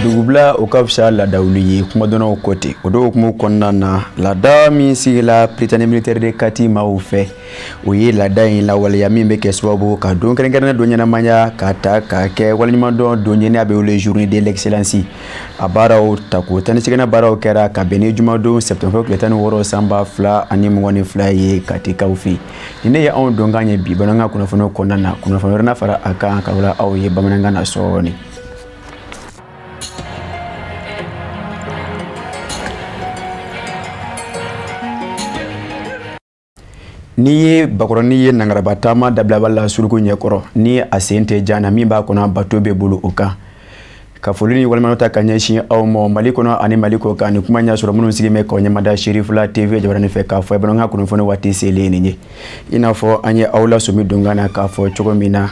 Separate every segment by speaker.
Speaker 1: Dugubila o ka fisa laadawuli ye kumadɔnnaw ko ten. O dɔw hukumu kɔnɔna na, laada min sigila Prytanée militaire de Kati maaw fɛ, o ye laada in lawaleya min bɛ kɛ sababu ka don kɛrɛnkɛrɛnnen dɔ ɲɛnamaya ka ta k'a kɛ waleɲumandɔn don ye, n'a bɛ wele journée de l'excellence. A baaraw tako 18nan baaraw kɛra ka bɛn ni jumadon septembre tile 16 san 2022 ye Katikaw fɛ yen. Nin ne ye anw donkan ye bi bamanankan kunnafoniw kɔnɔna na. Kunnafoni wɛrɛ na fara a kan ka wala aw ye bamanankan na sɔɔni. N'i ye bakɔrɔni ye nangaraba taama dabilaba la suruku ɲɛkɔrɔ, ni a sen tɛ jan na, min b'a kɔnɔ bato bɛ bolo o kan. Ka foli ni waleɲumandɔn ta ka ɲɛsin aw ma Mali kɔnɔ ani Mali kɔ kan, ni kuma ɲɛ sɔrɔ minnu sigi bɛ k'aw ɲɛmada Serifula TV jabaranin fɛ k'a fɔ bamanankan kunnafoni waati selen nin ye. I n'a fɔ an ye aw lasɔmi donkan na k'a fɔ cogo min na,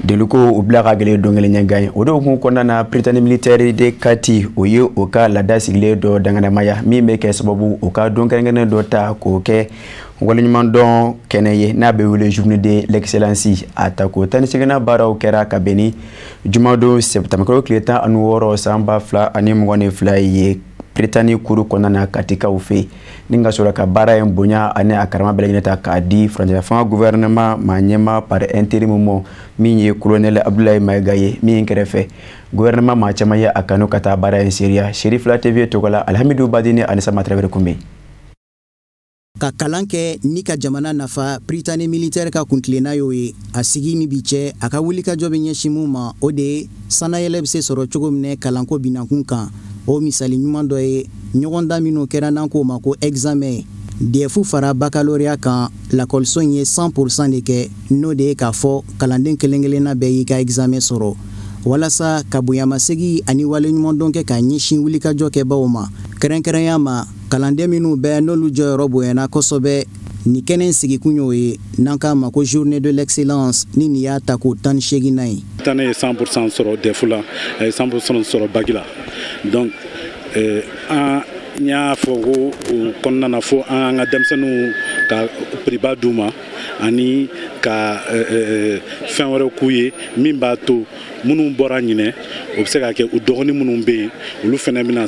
Speaker 1: deliko u bila ka gɛlɛn don kelen ɲɛgan ye. O de hukumu kɔnɔna na, Prytanée militaire de Kati, o ye o ka laada sigilen dɔ danganamaya min bɛ kɛ sababu o ka don kɛrɛnkɛrɛnnen dɔ ta k'o kɛ waleɲumandɔn kɛnɛ ye, n'a bɛ wele journée de l'excellence. A tako 18nan baaraw kɛra ka bɛn ni jumadon septembre tile 16 san 2022 ye Prytanée kuru kɔnɔna na Katikaw fɛ yen, ni ka sɔrɔ ka baara in bonya ani a karama bɛɛ lajɛlen ta k'a di furancɛ fanga gouvernement maa ɲɛmaa par intérim ma, min ye colonel Abdoulaye Mayiga ye, min kɛrɛfɛ gouvernement maa caman ye a kanu ka taa baara in seereya. Serifula TV tɔgɔ la, Alhamidou Badini ani Sama Tarawele kun bɛ yen.
Speaker 2: Ka kalan kɛ ni ka jamana nafa, Prytanée militaire ka kuntilenna y'o ye. A sigi ni bi cɛ, a ka wulikajɔ bɛ ɲɛsin mun ma, o de ye sanayɛlɛ bɛ se sɔrɔ cogo min kalanko binankun kan. O misali ɲuman dɔ ye ɲɔgɔndan minnu kɛra n'an k'o ma ko examen DEF fara baccalauréat kan. Lakɔliso in ye 100% de kɛ, n'o de ye k'a fɔ kalanden kelen kelenna bɛɛ y'i ka examen sɔrɔ, walasa ka bonyamasegi ani waleɲumandɔn kɛ ka ɲɛsin wulikajɔ kɛbaw ma, kɛrɛnkɛrɛnya ma kalanden minnu bɛɛ n'olu jɔyɔrɔ bonyana kosɛbɛ. Nin kɛnɛ sigikun y'o ye n'an k'a ma ko journée de l'excellence, ni nin y'a ta ko 18nan ye.
Speaker 3: Prytanée ye 100% sɔrɔ DEF la, a ye 100% sɔrɔ bac la. Donc an y'a fɔ ko o kɔnɔna na, fo an ka denmisɛnninw ka prix ba d'u ma ani ka fɛn wɛrɛ k'u ye min b'a to minnu bɔra ɲinɛ, o bɛ se ka kɛ u dɔgɔnin minnu bɛ yen, olu fana bɛna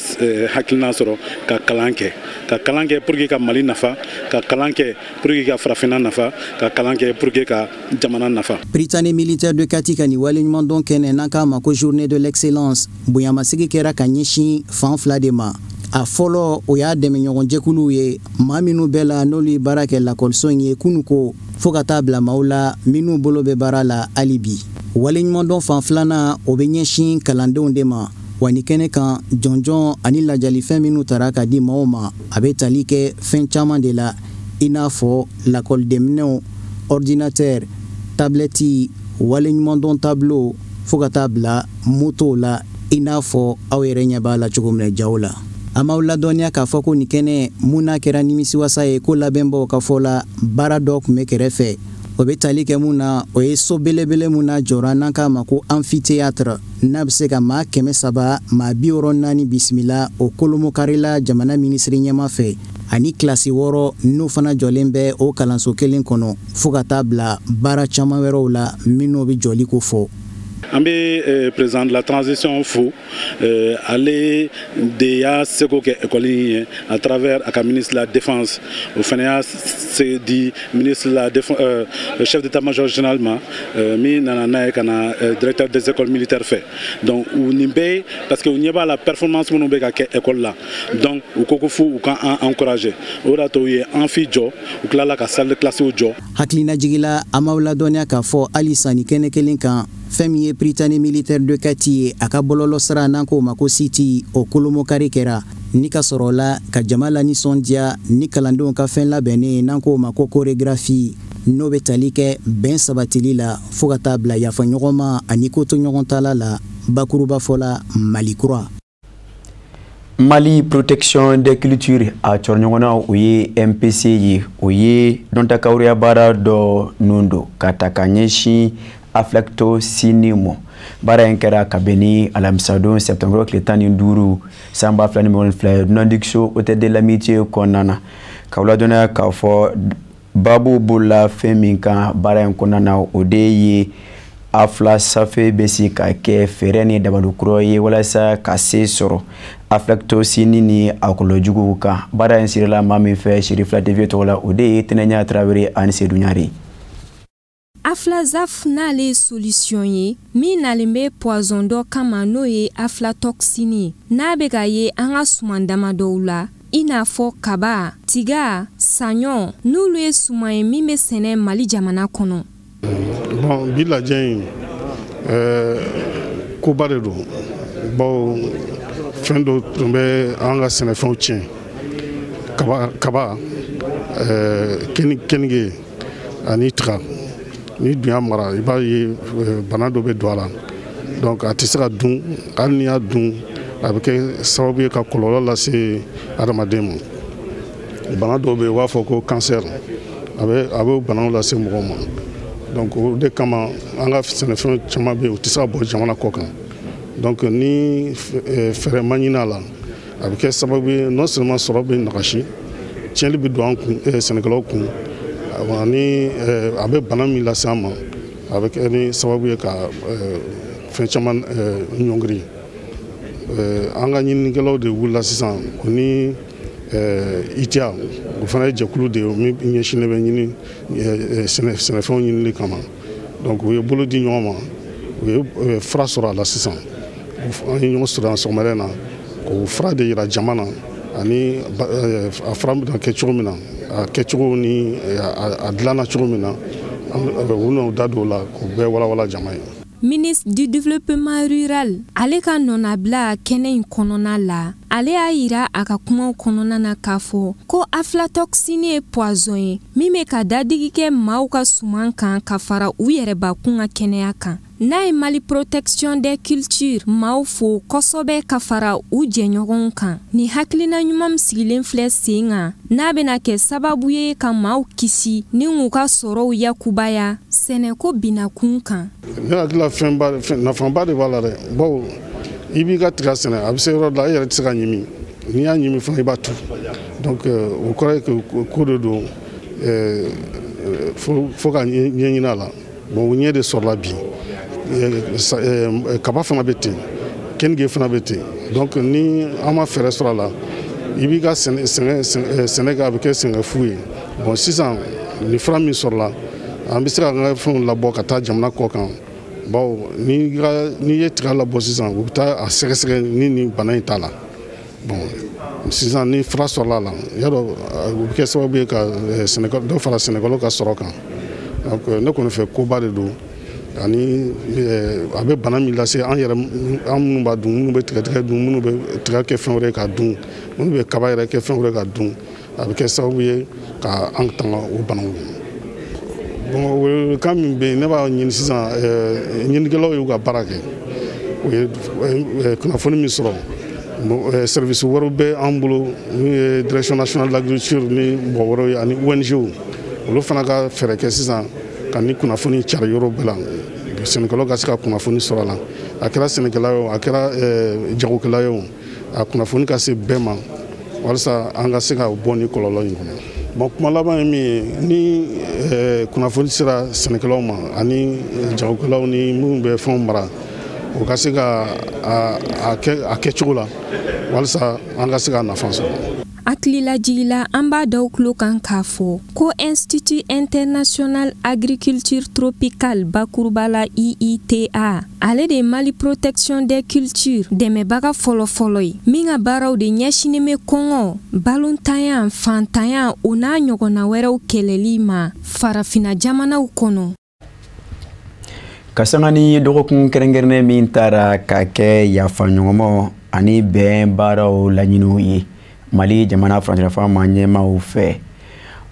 Speaker 3: hakilina sɔrɔ ka kalan kɛ, ka kalan kɛ pour que ka Mali nafa, ka kalan kɛ pour que ka farafinna nafa, ka kalan kɛ pour que ka jamana nafa.
Speaker 2: Prytanée militaire de Kati ka nin waleɲumandɔn kɛnɛ n'an k'a ma ko journée de l'excellence, bonyamasigi kɛra ka ɲɛsin fan fila de ma. A fɔlɔ, o y'a dɛmɛɲɔgɔnjɛkuluw ye, maa minnu bɛɛ la n'olu ye baara kɛ lakɔliso in ye kunun ko fo ka taa bila maaw la minnu bolo bɛ baara la hali bi. Waleɲumandɔn fan filanan, o bɛ ɲɛsin kalandenw de ma. Wa ni kɛnɛ kan, jɔnjɔn ani lajalifɛn minnu tara ka di maaw ma, a bɛ tali kɛ fɛn caman de la, i n'a fɔ lakɔlidenminɛnw, ordinateur, tablette, waleɲumandɔn tableau, fo ka taa bila motow la, i n'a fɔ aw yɛrɛ ɲɛ b'a la cogo min na jaw la. An b'aw ladɔnniya k'a fɔ ko nin kɛnɛ mun n'a kɛra nimisiwasa ye, ko labɛnbaw ka fɔ la, baara dɔ tun bɛ kɛrɛfɛ, o bɛ tali kɛ mun na, o ye so belebele mun n'a jɔra n'an k'a ma ko amphithéâtre, n'a bɛ se ka maa 300 maa 64 bisimila, o kolomokarila jamana minisiri ɲɛma fɛ, ani kilasi 6 n'o fana jɔlen bɛ o kalanso kelen kɔnɔ, fo ka taa bila baara caman wɛrɛw la minnu bɛ jɔli ko fɔ.
Speaker 3: An bɛ président de la transition fo, ale de y'a seko kɛ école in ye à travers a ka ministre de la défense. O fana y'a se di ministre de la défense, chef d'état-major général ma, min nana n'a ye ka na directeur des écoles militaires fɛ. Donc u nin bɛɛ ye parce que u ɲɛ b'a la performance minnu bɛ ka kɛ école la. Donc u ko ko fo u ka an encourager, o de y'a to u ye amphi jɔ, u tilala ka salle de classe jɔ.
Speaker 2: Hakilinajigila, an b'aw ladɔnniya k'a fɔ halisa nin kɛnɛ kelen kan, fɛn min ye Prytanée militaire de Kati ye, a ka bɔlɔlɔ sira n'an k'o ma ko site, o kolomokari kɛra ni ka sɔrɔ la ka jama la nisɔndiya ni kalandenw ka fɛn labɛnnen n'an k'o ma ko chorégraphie, n'o bɛ tali kɛ bɛn sabatili la fo ka taa bila yafa ɲɔgɔn ma ani ko to ɲɔgɔn tala la, bakuruba fɔ la Mali kura.
Speaker 1: Mali Protection des Cultures a cɔrɔɲɔgɔnna, o ye MPC ye, o ye dɔntakawuruya baara dɔ nun don ka ta ka ɲɛsin aflatoxine ma. Baara in kɛra kabini alamisadon septembre tile 15 san 2022 dunandigiso Hôtel de l'Amitié kɔnɔna na. Ka ladɔnniya k'a fɔ baabu bolola fɛn min kan baara in kɔnɔna na, o de ye aflasafe bɛ se ka kɛ fɛɛrɛ ni dabalukura ye walasa ka se sɔrɔ aflatoxine ni a kɔlɔlɔjuguw kan. Baara in sirila maa min fɛ Sirifila TV tɔgɔ la, o de ye Tɛnɛɲa Tarawele ani Sedu Ɲare.
Speaker 4: Aflazaf n'ale ye solution ye min nalen bɛ poison dɔ kama, n'o ye aflatoxine ye, n'a bɛ ka ye an ka suman damadɔw la, i n'a fɔ kaba, tiga, saɲɔ, n'olu ye suman ye min bɛ sɛnɛ Mali jamana kɔnɔ.
Speaker 5: Bon, bi lajɛ in, koba de don, bawo fɛn dɔ tun bɛ an ka sɛnɛfɛnw tiɲɛ: kaba, keninge ani tiga. Ni dun y'a mara, i b'a ye bana dɔ bɛ don a la, donc a tɛ se ka dun. Hali n'i y'a dun, a bɛ kɛ sababu ye ka kɔlɔlɔ lase adamaden ma. Bana dɔw bɛ yen, u b'a fɔ ko cancer, a bɛ banaw lase mɔgɔw ma. Donc o de kama an ka sɛnɛfɛn caman bɛ yen, u tɛ se ka bɔ jamana kɔ kan. Donc ni fɛɛrɛ ma ɲini a la, a bɛ kɛ sababu ye, non seulement sɔrɔ bɛ nagasi, tiɲɛli bɛ don an kun, sɛnɛkɛlaw kun, ani a bɛ bana min lase an ma, a bɛ kɛ ni sababu ye ka fɛn caman ɲɔngiri. An ka ɲininikɛlaw de wulila sisan, o ni ITA, o fana ye jɛkulu de ye min ɲɛsinnen bɛ ɲini sɛnɛfɛnw ɲinili kama. Donc u ye bolo di ɲɔgɔn ma, u ye fura sɔrɔ a la. Sisan an ye ɲɔgɔn sɔrɔ yan sɔgɔmada in na k'o fura de yira jama na, ani a fura bɛna kɛ cogo min na, a kɛcogo ni a dilanna cogo min na, u n'u da don o la k'o bɛɛ walawala jama ye.
Speaker 4: Ministre du Développement rural, ale ka nɔnabila kɛnɛ in kɔnɔna la, ale y'a yira a ka kumaw kɔnɔna na k'a fɔ ko aflatoxine ye poison ye min bɛ ka dadigi kɛ maaw ka suman kan ka fara u yɛrɛbakun ka kɛnɛya kan. N'a ye Mali Protection des Cultures maaw fo kosɛbɛ ka fara u jɛɲɔgɔnw kan ni hakilina ɲuman min sigilen filɛ sen kan, n'a bɛna kɛ sababu ye ka maaw kisi ni k'u ka sɔrɔw yakubaya sɛnɛko binakun kan.
Speaker 5: Ne hakili la, fɛnba, nafaba de b'a la dɛ, bawo i b'i ka tiga sɛnɛ, a bɛ se yɔrɔ dɔ la, e yɛrɛ tɛ se ka ɲimi. N'i y'a ɲimi fana, i b'a tu. Donc o kɔrɔ ye ko de don, fo ka ɲɛɲini a la. Bon, o ɲɛ de sɔrɔla bi. Kaba fana bɛ ten, keninge fana bɛ ten. Donc ni an ma fɛɛrɛ sɔrɔ a la, i b'i ka sɛnɛ kɛ, a bɛ kɛ sɛnɛ fu ye. Bon, sisan ni fura min sɔrɔla, an bɛ se ka an ka fɛnw labɔ ka taa jamana kɔ kan, bawo n'i ye tiga labɔ sisan, u bɛ taa a sɛgɛsɛgɛ ni bana in t'a la. Bon, sisan ni fura sɔrɔla a la, yadɔ o bɛ kɛ sababu ye ka dɔ fara sɛnɛkɛlaw ka sɔrɔ kan. Donc ne kɔni fɛ, koba de don, ani a bɛ bana min lase an yɛrɛ, an minnu b'a dun, minnu bɛ tigɛtigɛ dun, minnu bɛ tiga kɛ fɛn wɛrɛ k'a dun, minnu bɛ kaba yɛrɛ kɛ fɛn wɛrɛ k'a dun, a bɛ kɛ sababu ye ka an tanga o banaw ma. Bon, welewelekan min bɛ yen, ne b'a ɲini sisan, ɲininikɛlaw y'u ka baara kɛ, u ye kunnafoni min sɔrɔ, service wɛrɛw bɛ an bolo min ye Direction nationale de l'agriculture ni mɔgɔ wɛrɛw ye, ani ONG, olu fana ka fɛɛrɛ kɛ sisan ka ni kunnafoni cari yɔrɔ bɛɛ la, sɛnɛkɛlaw ka se ka kunnafoni sɔrɔ a la. A kɛra sɛnɛkɛla ye o, a kɛra jagokɛla ye o, a kunnafoni ka se bɛɛ ma walasa an ka se ka bɔ ni kɔlɔlɔ in kɔnɔ. Bon, kuma laban ye min ye, ni kunnafoni sera sɛnɛkɛlaw ma ani jagokɛlaw ni minnu bɛ fɛnw mara, o ka se ka a kɛ a kɛcogo la walasa an ka se ka nafa sɔrɔ.
Speaker 4: Hakililajigila, an b'a daw tulo kan k'a fɔ ko Institut international agriculture tropicale, bakuruba la IITA, ale de ye Mali Protection des Cultures dɛmɛbaga fɔlɔfɔlɔ ye, min ka baaraw de ɲɛsinnen bɛ kɔngɔ, balontanya, fantanya, o n'a ɲɔgɔnna wɛrɛw kɛlɛli ma farafina jamanaw kɔnɔ.
Speaker 1: Ka sanga ni dɔgɔkun kɛrɛnkɛrɛnnen min taara ka kɛ yafaɲɔgɔnmaw ani bɛn baaraw laɲiniw ye Mali jamana furancɛlafanga ma ɲɛmaaw fɛ,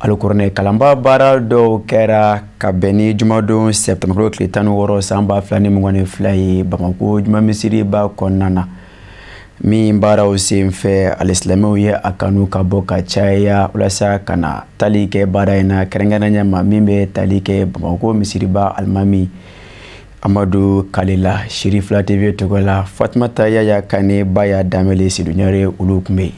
Speaker 1: alukuranɛ kalanba baara dɔw kɛra ka bɛn ni jumadon sɛptanburu tile 16 san 2022 ye Bamako juma misiriba kɔnɔna na. Min baaraw senfɛ, alisilamɛw ye a kanu ka bɔ ka caya walasa ka na tali kɛ baara in na, kɛrɛnkɛrɛnnenya ma min bɛ tali kɛ Bamakɔ misiriba alimami Amadu Kalela. Sirifila TV tɔgɔ la, Fatumata Yaya Kane, Baya Danbele, Siduɲare, olu tun bɛ yen.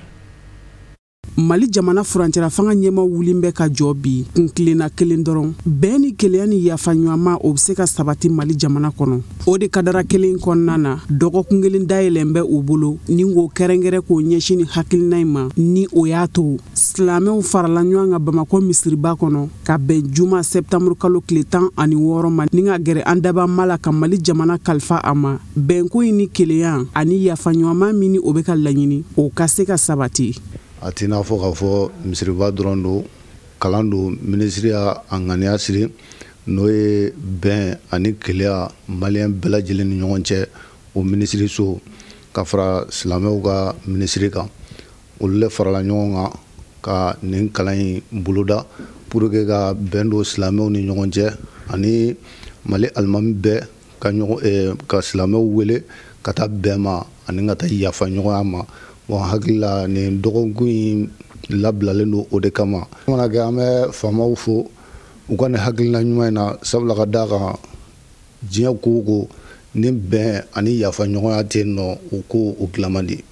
Speaker 6: Mali jamana furancɛra fanga ɲɛma wulilen bɛ ka jɔ bi kun kilenna kelen dɔrɔn: bɛn ni kelenya ni yafa ɲɔgɔnma, o bɛ se ka sabati Mali jamana kɔnɔ. O de kadara kelen kɔnɔna na, dɔgɔkun kelen dayɛlɛn bɛ u bolo ni k'o kɛrɛnkɛrɛn k'o ɲɛsin ni hakilina in ma. Ni o y'a to silamɛw farala ɲɔgɔn kan Bamakɔ misiriba kɔnɔ ka bɛn juma sɛptanburu kalo tile 16 ma, ni ka gɛrɛ an dabama la ka Mali jamana kalifa a ma, bɛnko in ni kelenya ani yafa ɲɔgɔnma min ni o bɛ ka laɲini, o ka se ka sabati.
Speaker 7: A t'i n'a fɔ k'a fɔ misiriba dɔrɔn don, kalan don. Minisiri y'a ŋaniya siri, n'o ye bɛn ani kelenya maliyɛn bɛɛ lajɛlen ni ɲɔgɔn cɛ. O minisiriso ka fara silamɛw ka minisiri kan, olu le farala ɲɔgɔn kan ka nin kalan in boloda pour que ka bɛn don silamɛw ni ɲɔgɔn cɛ, ani Mali alimami bɛɛ ka ɲɔgɔn ka silamɛw wele ka taa bɛn ma ani ka taa yafa ɲɔgɔnya ma. Bon, hakili la, nin dɔgɔkun in labilalen don o de kama. Mana kɛ, an bɛ faamaw fo u ka nin hakilina ɲuman in na, sabula ka d'a kan, diɲɛ ko o ko, ni bɛn ani yafa ɲɔgɔnya tɛ yen nɔ, o ko o dilan man di.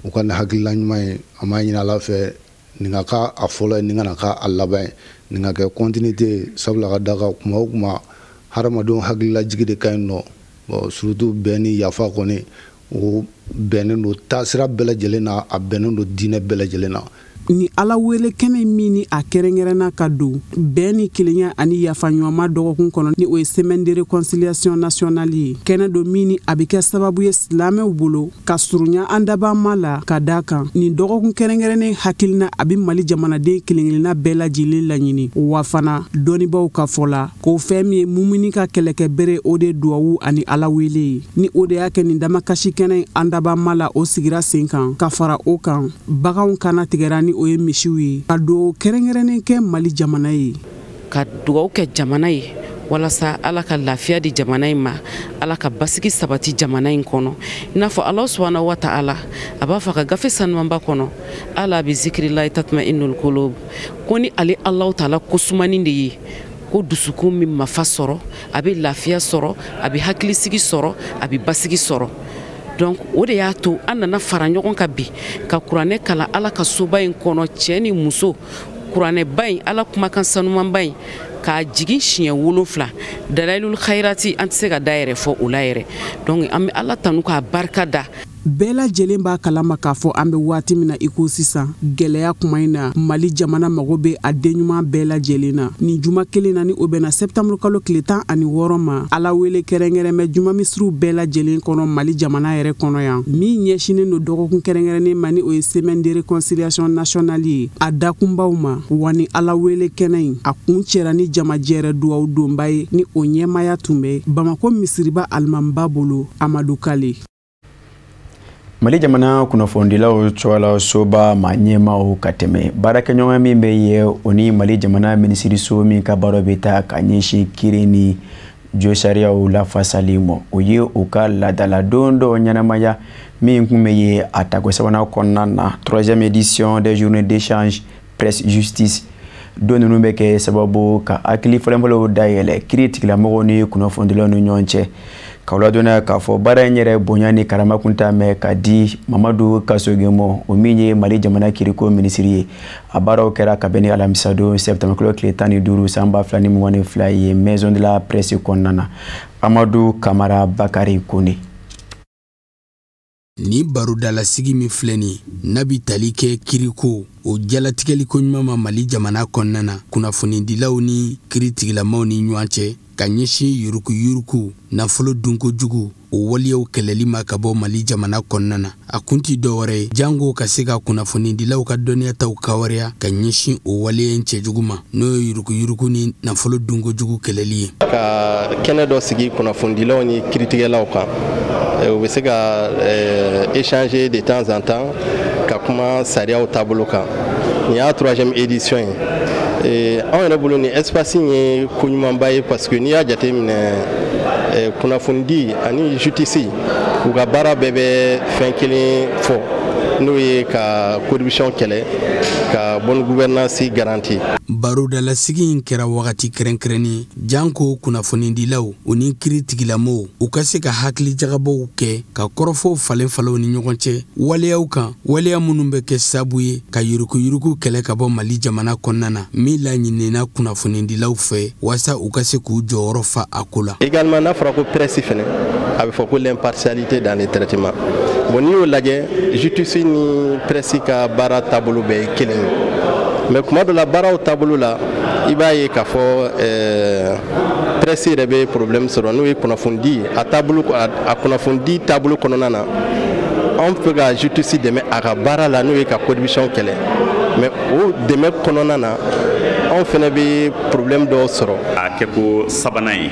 Speaker 7: U ka nin hakilina ɲuman in, an b'a ɲini Ala fɛ, nin ka k'a a fɔlɔ ye, nin kana k'a a laban ye, nin ka kɛ continuité ye, sabula ka d'a kan, kuma o kuma, hadamadenw hakililajigi de ka ɲi nɔ. Bon, surtout bɛn ni yafa kɔni, o bɛnnen don taasira bɛɛ lajɛlen na, a bɛnnen don diinɛ bɛɛ lajɛlen na.
Speaker 6: Ni Ala wele kɛnɛ min ni a kɛrɛnkɛrɛnna ka don bɛn ni kelenya ani yafa ɲɔgɔnma dɔgɔkun kɔnɔ, ni o ye semaine de réconciliation nationale ye, kɛnɛ don min ni a bɛ kɛ sababu ye silamɛw bolo ka surunya an dabama la. Ka da kan, nin dɔgɔkun kɛrɛnkɛrɛnnen hakilina, a bɛ Mali jamanaden kelen-kelenna bɛɛ lajɛlen laɲini. Wa fana, dɔnnibaw ka fɔ la ko fɛn min ye mumuni ka kɛlɛkɛ bere, o de duwawu ani Ala wele ye. Ni o de y'a kɛ nin damakasi kɛnɛ an dabama la, o sigira sen kan. Ka fara o kan, baganw kana tigɛra, ni o ye misiw ye, ka dugawu kɛrɛnkɛrɛnnen kɛ Mali jamana ye.
Speaker 8: Ka dugawu kɛ jamana ye walasa Ala ka lafiya di jamana in ma, Ala ka basigi sabati jamana in kɔnɔ. I n'a fɔ Ala subahana wa ta'ala a b'a fɔ a ka gafe sanumanba kɔnɔ: "Ala bi zikirilahi tatma innul qulub." Ko ni ale Alahu taala ko sumani de ye, ko dusukun min mafa sɔrɔ, a bɛ lafiya sɔrɔ, a bɛ hakilisigi sɔrɔ, a bɛ basigi sɔrɔ. Donc o de y'a to an nana fara ɲɔgɔn kan bi ka kuranɛ kalan Ala ka soba in kɔnɔ, cɛ ni muso, kuranɛba in, Ala kumakan sanumanba in, k'a jigin siɲɛ 7, dalayilul khayirati, an tɛ se ka da yɛrɛ fɔ o la yɛrɛ. Donc an bɛ Ala tanu k'a barika da.
Speaker 6: Bɛɛ lajɛlen b'a kalama k'a fɔ an bɛ waati min na i ko sisan, gɛlɛya kuma in na, Mali jamana mago bɛ a den ɲuman bɛɛ lajɛlen na. Nin juma kelen na, ni o bɛnna sɛptanburu kalo tile 16 ma, Ala wele kɛrɛnkɛrɛn bɛ juma misiriw bɛɛ lajɛlen kɔnɔ Mali jamana yɛrɛ kɔnɔ yan, min ɲɛsinnen don dɔgɔkun kɛrɛnkɛrɛnnen ma, ni o ye semaine de réconciliation nationale ye, a dakunbaw ma. Wa ni Ala wele kɛnɛ in, a kun cɛra ni jamajɛrɛ duwawu donba ye, ni o ɲɛmaya tun bɛ Bamakɔ misiriba alimamiba bolo, Amadu Kale.
Speaker 1: Mali jamana kunnafonidilaw tɔgɔla soba ma ɲɛmaaw ka tɛmɛ baarakɛɲɔgɔn min bɛ ye, o ni Mali jamana minisiriso min ka baara bɛ taa ka ɲɛsin kiiri ni josariyaw lafasali ma, o ye u ka laadaladon dɔw ɲɛnamaya min tun bɛ ye a tako sabanan kɔnɔna na, troisième édition des journées d'échange presse justice. Don ninnu bɛ kɛ sababu ka hakili fɔlɔfɔlɔw dayɛlɛ kiiri tigilamɔgɔw ni kunnafonidilaw ni ɲɔgɔn cɛ, k'aw ladɔnniya k'a fɔ baara in yɛrɛ bonya ni karama kun t'a mɛn ka di Mamadu Kasoge ma, o min ye Mali jamana kiriko minisiri ye. A baaraw kɛra kabini alamisadon sɛptanburu kalo tile 15 san 2022 ye, maison de la presse kɔnɔna na. Amadu Kamara, Bakari Kone.
Speaker 9: Ni barodalasigi min filɛ nin, n'a bi tali kɛ kiriko o jalatigɛliko ɲuman ma Mali jamana kɔnɔna na, kunnafonidilaw ni kiritigilamaw ni ɲɔgɔn cɛ, ka ɲɛsin yurukuyuruku, nafolo dunkojugu, o waleyaw kɛlɛli ma ka bɔ Mali jamana kɔnɔna na, a kun ti dɔwɛrɛ ye jango ka se ka kunnafonidilaw ka dɔnniyataw kawariya ka ɲɛsin o waleya in cɛjugu ma, n'o ye yurukuyuruku ni nafolo dunkojugu kɛlɛli ye.
Speaker 10: Ka kɛnɛ dɔ sigi kunnafonidilaw ni kiritigɛlaw kan, u bɛ se ka échanger de temps en temps ka kuma sariyaw taabolo kan. Nin y'a troisième édition ye. Anw yɛrɛ bolo nin espace in ye ko ɲumanba ye, parce que n'i y'a jateminɛ, kunnafonidi ani justice, u ka baara bɛɛ bɛ fɛn kelen fɔ, n'o ye ka corruption kɛlɛ, ka bonne gouvernance garantie.
Speaker 9: Barodalasigi in kɛra wagati kɛrɛnkɛrɛnnen janko kunnafonidilaw u ni kiiri tigilamɔgɔw u ka se ka hakili jagabɔw kɛ, ka kɔrɔfɔw falen falenw ni ɲɔgɔn cɛ waleyaw kan, waleya minnu bɛ kɛ sabu ye ka yurukuyuruku kɛlɛ ka bɔ Mali jamana kɔnɔna na, min laɲinina kunnafonidilaw fɛ waasa u ka se k'u jɔyɔrɔ fa a ko la.
Speaker 10: Également, n'a fɔra ko presse fɛnɛ, a bɛ fɔ ko l'impartialité dans les traitements. Bon, n'i y'o lajɛ, justice ni presse ka baara taabolo bɛɛ ye kelen ye, mais kuma dɔ la, baaraw taabolo la, i b'a ye k'a fɔ presse yɛrɛ bɛ problème sɔrɔ, n'o ye kunnafonidi a taabolo, a kunnafonidi taabolo kɔnɔna na. Anw fɛ ka justice dɛmɛ a ka baara la, n'o ye ka corruption kɛlɛ, mais o dɛmɛ kɔnɔna na, anw fɛnɛ bɛ problème dɔw sɔrɔ.
Speaker 11: A kɛko sabanan ye,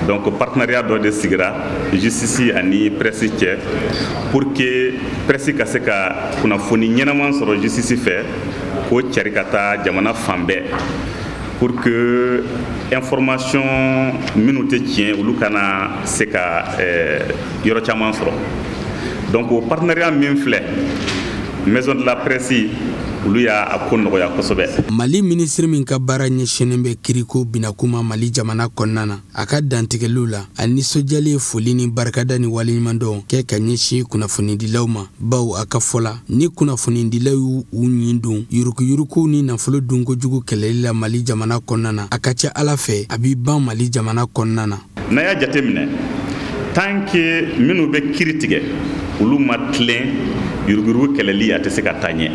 Speaker 11: donc partenariat dɔ de sigira justice ani presse cɛ pour que presse ka se ka kunnafoni ɲɛnaman sɔrɔ justice fɛ, k'o cari ka taa jamana fan bɛɛ, pour que information minnu tɛ tiɲɛ, olu kana se ka yɔrɔ caman sɔrɔ. Donc o partenariat min filɛ, Maison de la Presse, olu y'a a ko nɔgɔya kosɛbɛ.
Speaker 9: Mali minisiri min ka baara ɲɛsinnen bɛ kiriko binakuma Mali jamana kɔnɔna na, a ka dantigɛliw la, a nisɔndiyalen ye foli ni barikada ni waleɲumandɔn kɛ ka ɲɛsin kunnafonidilaw ma, bawo a ka fɔ la, ni kunnafonidilaw y'u u ɲin don yurukuyuruku ni nafolo dunkojugu kɛlɛli la Mali jamana kɔnɔna na, a ka ca Ala fɛ, a b'i ban Mali jamana kɔnɔna na.
Speaker 11: N'a y'a jateminɛ, tant que minnu bɛ kiri tigɛ, olu ma tilen, yuruguyurugu kɛlɛli a tɛ se ka taa ɲɛ.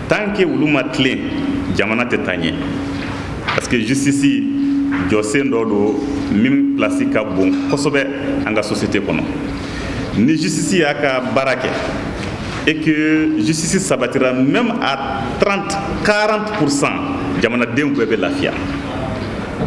Speaker 11: Tant que olu ma tilen, jamana tɛ taa ɲɛ, parce que justice jɔsen dɔ don min place ka bon kosɛbɛ an ka société kɔnɔ. Ni justice y'a ka baara kɛ et que justice sabatira même à 30 40%, jamanadenw bɛɛ bɛ lafiya,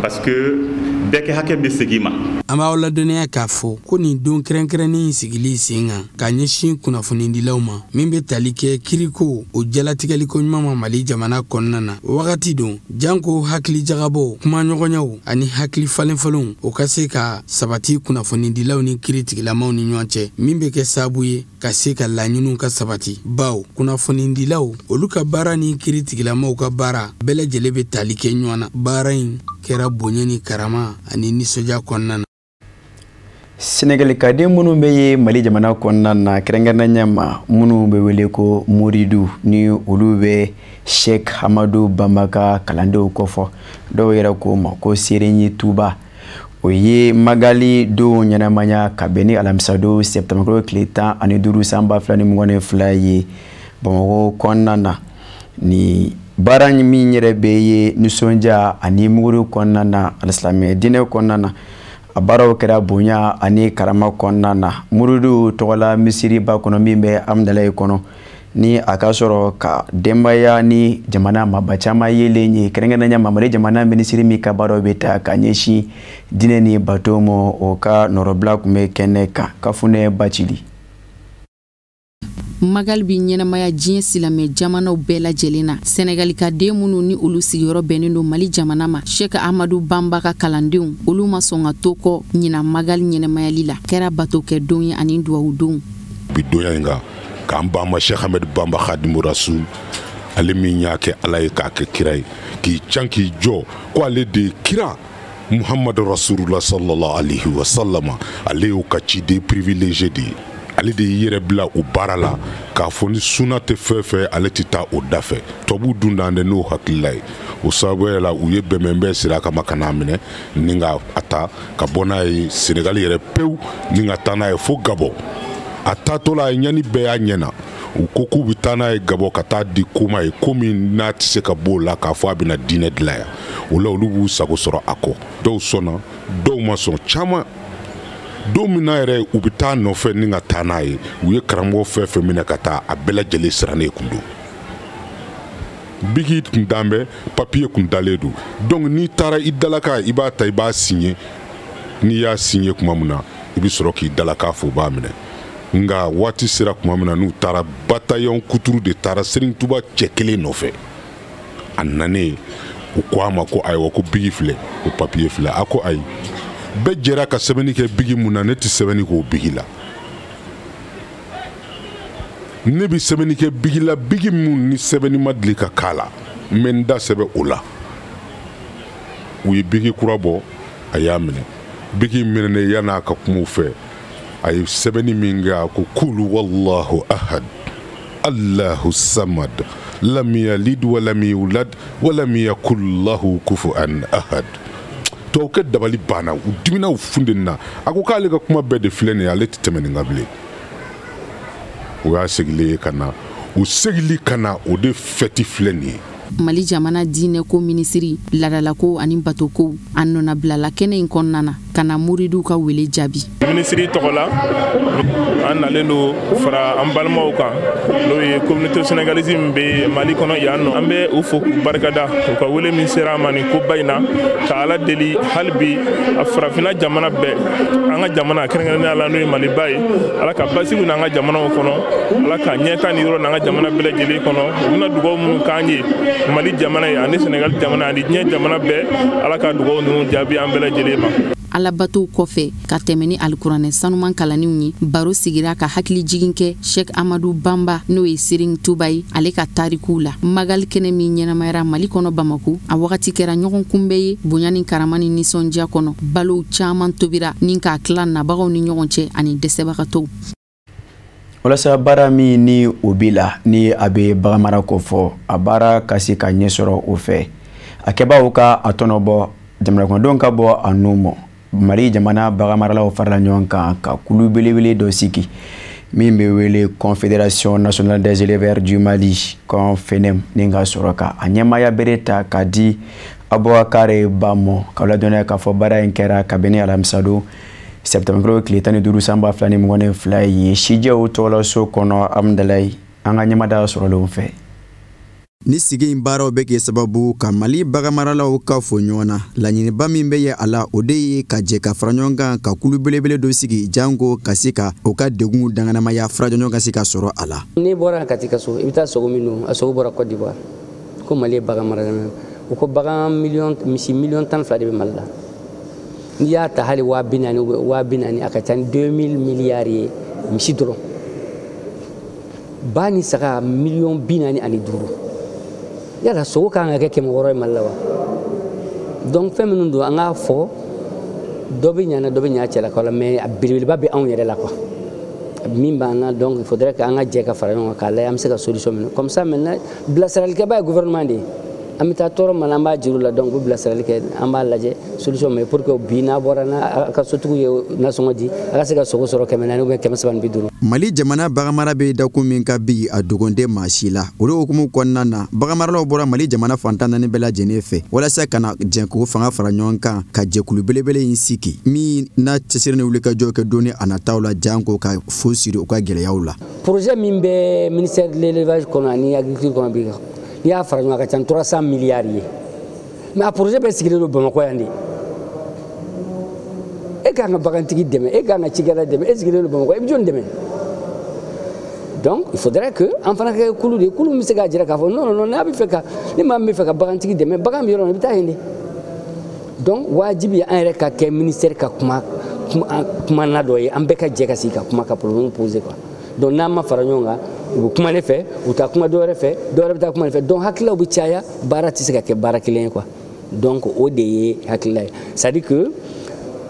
Speaker 11: parce que bɛɛ kɛ hakɛ bɛ segin ma.
Speaker 9: An b'aw ladɔnniya k'a fɔ ko nin don kɛrɛnkɛrɛnnen sigili sen kan ka ɲɛsin kunnafonidilaw ma, min bɛ tali kɛ kiriko o jalatigɛliko ɲuman ma Mali jamana kɔnɔna na, wagati don janko hakili jagabɔw, kumaɲɔgɔnyaw ani hakili falenfalenw o ka se ka sabati kunnafonidilaw ni kiiritigilamaw ni ɲɔgɔn cɛ, min bɛ kɛ sababu ye ka se ka laɲiniw ka sabati, bawo kunnafonidilaw olu ka baara ni kiiritigilamaw ka baara bɛɛ lajɛlen bɛ tali kɛ ɲɔgɔn na. Baara in kɛra bonya ni karama ani nisɔndiya kɔnɔna na.
Speaker 1: Sɛnɛgalikaden minnu bɛ ye Mali jamana kɔnɔna na, kɛrɛnkɛrɛnnenya ma minnu bɛ wele ko Muridu, ni olu bɛ Sheikh Hamadu Bamba ka kalandenw kɔfɔ, dɔw yɛrɛ ko ma ko Serenyi Tuba, o ye Magali don ɲɛnamaya ka bɛn ni alamisadon sɛtanburukalo tile 15 san 2022 ye Bamakɔ kɔnɔna na. Ni baara min yɛrɛ bɛ ye nisɔndiya ani muguri kɔnɔna na, alisilamɛ diinɛ kɔnɔna na, a baaraw kɛra bonya ani karama kɔnɔna na Muridu tɔgɔla misiriba kɔnɔ min bɛ Amudalayi kɔnɔ, ni a ka sɔrɔ ka denbaya ni jamana maaba caman yelen ye, kɛrɛnkɛrɛnnenya ma Mali jamana minisiri min ka baaraw bɛ taa ka ɲɛsin diinɛ ni bato ma, o ka nɔrɔbila tun bɛ kɛnɛ kan. Kafunɛ Bacili.
Speaker 12: Magali bi ɲɛnamaya diɲɛ silamɛ jamanaw bɛɛ lajɛlen na. Sɛnɛgalikaden minnu ni olu sigiyɔrɔ bɛnnen don Mali jamana ma, Sheikh Ahmadu Bamba ka kalandenw, olu ma sɔn ka to kɔ ɲina Magali ɲɛnamayali la. Kɛra batokɛdon ye ani duwawudon.
Speaker 13: Bi donya in kan, k'an ba ma Sheikh Ahmed Bamba Khadimu Rasul, ale min y'a kɛ Ala ye k'a kɛ kira ye, k'i can k'i jɔ ko ale de ye kira Muhammadu Rasulullah sallallahu alaihi wa sallama, ale y'o ka ciden privilégié de ye. Ale de y'i yɛrɛ bila o baara la k'a fɔ ni suna tɛ fɛn fɛn, ale tɛ taa o da fɛ. Tubabuw dun dan tɛ n'o hakilila ye. O sababuya la, u ye bɛnbɛnbɛn sira kama ka n'a minɛ ni ka a ta ka bɔ n'a ye Senegali yɛrɛ pewu, ni ka taa n'a ye fo Gabɔ. A taatɔ la, a ye ɲani bɛɛ y'a ɲɛ na. U ko k'u bɛ taa n'a ye Gabɔ ka taa di koma ye, ko min n'a tɛ se ka bɔ o la k'a fɔ a bɛna diinɛ dilan yan. O la, olu b'u sago sɔrɔ a kɔ. Dɔw sɔnna, dɔw ma sɔn. Caman don min na yɛrɛ u bɛ taa nɔfɛ ni ka taa n'a ye, u ye karamɔgɔ fɛn fɛn minɛ ka taa, a bɛɛ lajɛlen sirannen kun don. Biki tun dan bɛ, papiye kun dalen don. Donc n'i taara i dalakan, i b'a ta, i b'a signé. N'i y'a signé tuma min na, i bɛ sɔrɔ k'i dalakan fɔ, u b'a minɛ. Nka waati sera tuma min na n'u taara, bataillon kuturu de taara Serigne Touba cɛ kelen nɔfɛ. A nanen u ko a ma ko ayiwa ko bigi filɛ, ko papiye filɛ. A ko ayi, bɛɛ jɛra ka sɛbɛnni kɛ bigi mun na, ne tɛ sɛbɛnni k'o bigi la. Ne bɛ sɛbɛnni kɛ bigi la, bigi mun ni sɛbɛnni ma deli ka k'a la, n bɛ n da sɛbɛn o la. U ye bigi kura bɔ, a y'a minɛ. Bigi minɛnen yan'a ka kuma u fɛ, a ye sɛbɛnni min kɛ, a ko kulu wallahu ahad allahu samad lam yalid wa lam yulad wa lam yakul lahu kufuwan ahad. Tubabukɛ dabali banna, u dimina, u funtenina. A ko k'ale ka kuma bɛɛ de filɛ nin ye, ale tɛ tɛmɛ nin kan bilen. O y'a segilen ye ka na, o segili ka na, o de fɛti filɛ nin ye.
Speaker 12: Mali jamana diinɛko minisiri, ladalako ani batokow, a nɔnabilala kɛnɛ in kɔnɔna na ka na muridiw ka wele jaabi.
Speaker 14: Minisiri tɔgɔ la, an nalen don fara an balimaw kan, n'o ye communauté sénégalaise min bɛ Mali kɔnɔ yan nɔ. An bɛ u fo k'u barikada u ka wele min sera an ma nin koba in na, ka Ala deli hali bi a farafinna jamana bɛɛ, an ka jamana kɛrɛnkɛrɛnnenya la n'o ye Maliba ye, Ala ka basigiw n'an ka jamanaw kɔnɔ, Ala ka ɲɛta ni yɔrɔ n'an ka jamana bɛɛ lajɛlen kɔnɔ. U bɛna dugawu minnu k'an ye Mali jamana ye ani Senegal jamana ani diɲɛ jamana bɛɛ, Ala ka dugawu ninnu jaabi an bɛɛ lajɛlen ma.
Speaker 12: Alabatow kɔfɛ ka tɛmɛ ni alikuranɛ sanuman kalanniw ye, baro sigira ka hakili jigin kɛ Sheikh Amadu Bamba, n'o ye Serigne Touba ye, ale ka tarikuw la. Magali kɛnɛ min ɲɛnamayara Mali kɔnɔ Bamako, a wagati kɛra ɲɔgɔn kunbɛn ye bonya ni karama ni nisɔndiya kɔnɔ. Balow caman tobira ni k'a tila nabagaw ni ɲɔgɔn cɛ ani dɛsɛbagatɔw.
Speaker 1: Walasa baara min ni o b'i la, ni a bɛ baganmara ko fɔ, a baara ka se ka ɲɛ sɔrɔ o fɛ, a kɛbaaw ka a tɔnɔ bɔ, jamanakɔnɔdenw ka bɔ a nun mɔ. Mali jamana baganmaralaw farala ɲɔgɔn kan ka kulu belebele dɔ sigi min bɛ wele Confédération nationale des éleveurs du Mali, CONFENEM, ni ka sɔrɔ ka a ɲɛmaaya bere ta k'a di Abubakar Ba ma. K'aw ladɔnniya k'a fɔ baara in kɛra kabini alamisadon septembre tile 15 san 2022 ye sijɛw tɔgɔlaso kɔnɔ Amudalayi, an ka ɲɛmada sɔrɔlenw fɛ.
Speaker 15: Ni sigi in baaraw bɛ kɛ sababu ka Mali baganmaralaw ka fo ɲɔgɔn na, laɲiniba min bɛ ye a la, o de ye ka jɛ ka fara ɲɔgɔn kan ka kulu belebele dɔ sigi janko ka se ka o ka degun danganamaya fura jɔnjɔn ka se ka sɔrɔ a la.
Speaker 16: N'i bɔra ka t'i ka so, i bɛ taa sogo min dun, a sogo bɔra Côte d'Ivoire. Ko Mali ye bagan mara, u ko bagan miliyɔn, misi miliyɔn 12 de bɛ Mali la. N'i y'a ta hali 40 000 20 000, a ka ca ni 2000 miliyari ye misi dɔrɔn. Ba ni saga miliyɔn 45. Yala sogo kan ka kɛ 600 ye Mali la wa? Donc fɛn minnu don, an k'a fɔ dɔ bɛ ɲa na, dɔ bɛ ɲa cɛlakaw la, mais a belebeleba bɛ anw yɛrɛ la quoi. Min b'an na, donc il faudrait que an ka jɛ ka fara ɲɔgɔn kan k'a lajɛ an bɛ se ka solution min. Comme ça maintenant, bilasiralikɛba ye gouvernement de ye. An bɛ taa tɔɔrɔ ma, an b'a juru la, donc u bɛ bilasirali kɛ, an b'a lajɛ solution min pour que bi n'a bɔra n'a ka sotigiw ye nasɔngɔ di, a ka se ka sogo sɔrɔ 400 ou bien 350.
Speaker 15: Mali jamana baganmara bɛ dakun min ka bi, a dogon tɛ maa si la. O de hukumu kɔnɔna na, baganmaralaw bɔra Mali jamana fan 14 bɛɛ lajɛlen fɛ walasa ka na jɛ k'o fanga fara ɲɔgɔn kan ka jɛkulu belebele in sigi min n'a cɛsiri ni wulikajɔw kɛ don ni a nataw la, janko ka fu siri u ka gɛlɛyaw la.
Speaker 16: Projet min bɛ ministère de l'élevage kɔnɔ ani agriculture kɔnɔ bi, n'i y'a fara ɲɔgɔn kan, a ka ca 300 milliards ye, mais a projet bɛɛ sigilen don Bamakɔ yan de. E kan ka bagantigi dɛmɛ, e kan ka cikɛla dɛmɛ, e sigilen don Bamakɔ, e bɛ jɔn dɛmɛ? Donc il faudrait que an fana ka kɛ kulu de ye, kulu min bɛ se k'a jira k'a fɔ non non non, n'a bɛ fɛ ka, ni maa min bɛ fɛ ka bagantigi dɛmɛ, bagan bɛ yɔrɔ min na, i bɛ taa yen de. Donc wajibi an yɛrɛ ka kɛ ministère ka kuma kumana dɔ ye, an bɛɛ ka jɛ ka sigi ka kuma ka problème poser quoi. Donc n'an ma fara ɲɔgɔn kan, u bɛ kuma ne fɛ, u bɛ taa kuma dɔ wɛrɛ fɛ, dɔ wɛrɛ bɛ taa kuma ne fɛ, donc hakililaw bɛ caya, baara tɛ se ka kɛ baara kelen ye quoi. Donc o de ye hakilila ye, c'est à dire que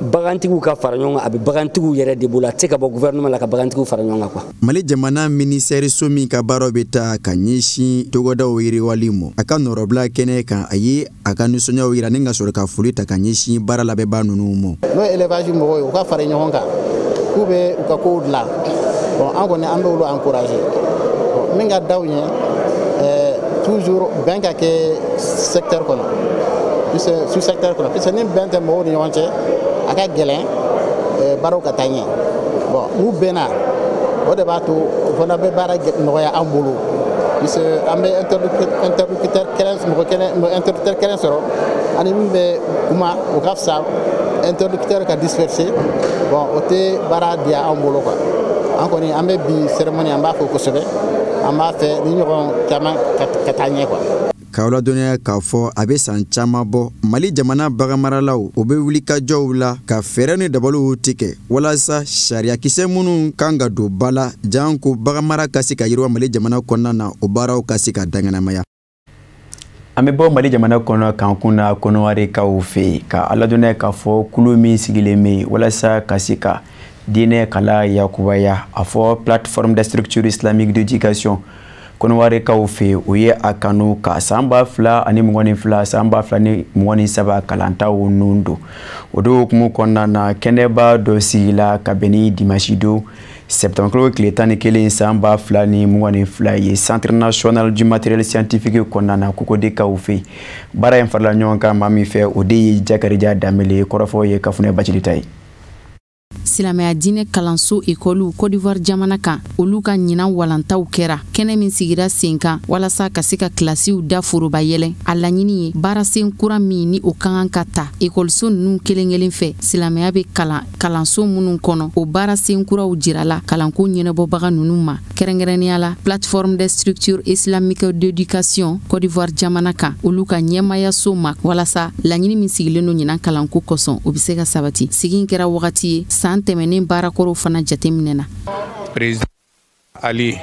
Speaker 16: bagantigiw ka fara ɲɔgɔn kan, a bɛ bagantigiw yɛrɛ de bolo, a tɛ se ka bɔ gouvernement la ka bagantigiw fara ɲɔgɔn kan quoi.
Speaker 15: Mali jamana ministère so min ka baaraw bɛ taa ka ɲɛsin togodaw yiriwali ma, a ka nɔrɔbila kɛnɛ kan, a ye a ka nisɔndiyaw yira ni ka sɔrɔ ka foli ta ka ɲɛsin baara labɛnbaa ninnu ma.
Speaker 17: N'o ye élevage mɔgɔw ye, u ka fara ɲɔgɔn kan k'u bɛ u ka kow dilan. Bon, an kɔni an bɛ olu encourager. Bon, min ka d'aw ye, toujours bɛn ka kɛ secteur kɔnɔ, puisque sous secteur kɔnɔ, puisque ni bɛn tɛ mɔgɔw ni ɲɔgɔn cɛ, a ka gɛlɛn baaraw ka taa ɲɛ. Bon, n'u bɛnna, o de b'a to o fana bɛ baara nɔgɔya an bolo, puisque an bɛ interlocuteur kelen, mɔgɔ kelen, interlocuteur kelen sɔrɔ ani min bɛ kuma, o ka fisa interlocuteur ka disperser. Bon, o tɛ baara diya an bolo quoi. An kɔni an bɛ bi cérémonie, an b'a fɔ kosɛbɛ, an b'a fɛ ni ɲɔgɔn caman ka taa ɲɛ quoi.
Speaker 15: K'aw ladɔnniya k'a fɔ a bɛ san caman bɔ, Mali jamana baganmaralaw, o bɛ wulikajɔw la ka fɛɛrɛ ni dabaliw tigɛ walasa sariyakisɛ minnu kan ka don ba la, janko baganmara ka se ka yiriwa Mali jamana kɔnɔna na, o baaraw ka se ka daŋanamaya.
Speaker 1: An bɛ bɔ Mali jamana kɔnɔ k'an kun na Kɔnɔwarikaw fɛ yen, ka a ladɔnniya k'a fɔ kulu min sigilen bɛ yen walasa ka se ka diinɛ kalan yakubaya, a fɔ Plateforme des structures islamiques d'éducation Kɔnɔwarikaw fɛ yen, o ye a kanu ka san 2022 san 2023 kalantaw nun don. O de hukumu kɔnɔna na, kɛnɛba dɔ sigila ka bɛn ni dimanche don septembre kalo tile 11 san 2022 ye, Centre national du matériel scientifique kɔnɔna na, Kokodekaw fɛ yen. Baara in farala ɲɔgɔn kan maa min fɛ, o de ye Jakarija Danbele. Kɔrɔfɔ ye Kafunɛ Bacili ta ye.
Speaker 12: Silamɛya diinɛ kalanso ekɔliw Côte d'Ivoire jamana kan, olu ka ɲinan walantaw kɛra kɛnɛ min sigira sen kan walasa ka se ka kilasiw da foroba yɛlɛ. A laɲini ye baarasen kura min ni o ka kan ka ta ekɔliso ninnu kelen kelen fɛ, silamɛya bɛ kalan kalanso minnu kɔnɔ, o baarasen kuraw jirala kalanko ɲɛnabɔbaga ninnu ma, kɛrɛnkɛrɛnnenya la Plateforme des structures islamiques d'éducation Côte d'Ivoire jamana kan, olu ka ɲɛmayaso ma, walasa laɲini min sigilen don ɲinan kalanko kosɔn, o bɛ se ka sabati. Sigi in kɛra wagati ye san tɛmɛnen baarakɔrɔw fana jateminɛna.
Speaker 18: Président Ali,